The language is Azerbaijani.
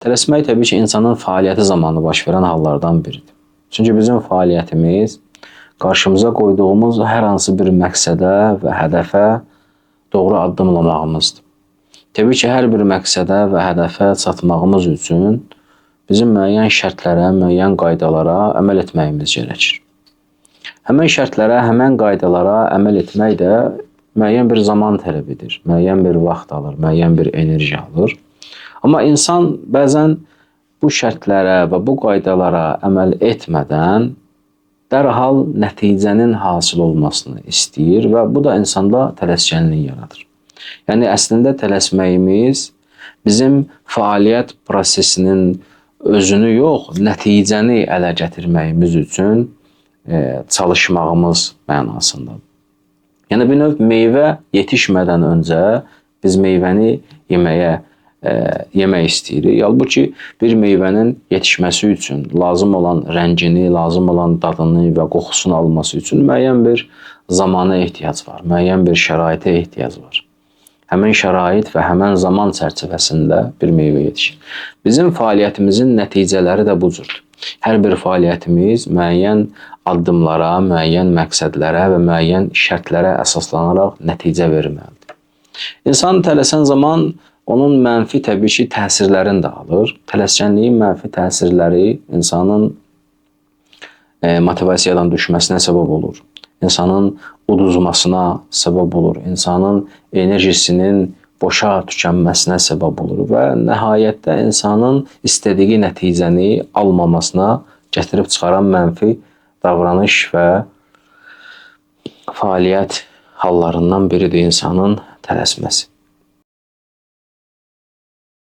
Tələsmək təbii ki, insanın fəaliyyəti zamanı baş verən hallardan biridir. Çünki bizim fəaliyyətimiz qarşımıza qoyduğumuz hər hansı bir məqsədə və hədəfə doğru addımlamağımızdır. Təbii ki, hər bir məqsədə və hədəfə çatmağımız üçün bizim müəyyən şərtlərə, müəyyən qaydalara əməl etməyimiz gərəkir. Həmən şərtlərə, həmən qaydalara əməl etmək də müəyyən bir zaman tələb edir, müəyyən bir vaxt alır, müəyyən bir enerji alır. Amma insan bəzən bu şərtlərə və bu qaydalara əməl etmədən dərhal nəticənin hasil olmasını istəyir və bu da insanda tələskənlik yaradır. Yəni əslində tələsməyimiz bizim fəaliyyət prosesinin özünü yox, nəticəni ələ gətirməyimiz üçün çalışmağımız mənasındadır. Yəni bir növ meyvə yetişmədən öncə biz meyvəni yemək istəyirik. Halbuki bir meyvənin yetişməsi üçün lazım olan rəngini, lazım olan dadını və qoxusunu alması üçün müəyyən bir zamana ehtiyac var, müəyyən bir şəraitə ehtiyac var. Həmin şərait və həmin zaman çərçivəsində bir meyvə yetişir. Bizim fəaliyyətimizin nəticələri də bu cürdür. Hər bir fəaliyyətimiz müəyyən addımlara, müəyyən məqsədlərə və müəyyən şərtlərə əsaslanaraq nəticə verməlidir. İnsan tələsən zaman onun mənfi təbii ki, təsirlərini də alır. Tələskənliyin mənfi təsirləri insanın motivasiyadan düşməsinə səbəb olur. İnsanın uduzmasına səbəb olur. İnsanın enerjisinin boşa tükənməsinə səbəb olur və nəhayətdə insanın istədiyi nəticəni almamasına gətirib çıxaran mənfi davranış və fəaliyyət hallarından biridir insanın tələsməsi.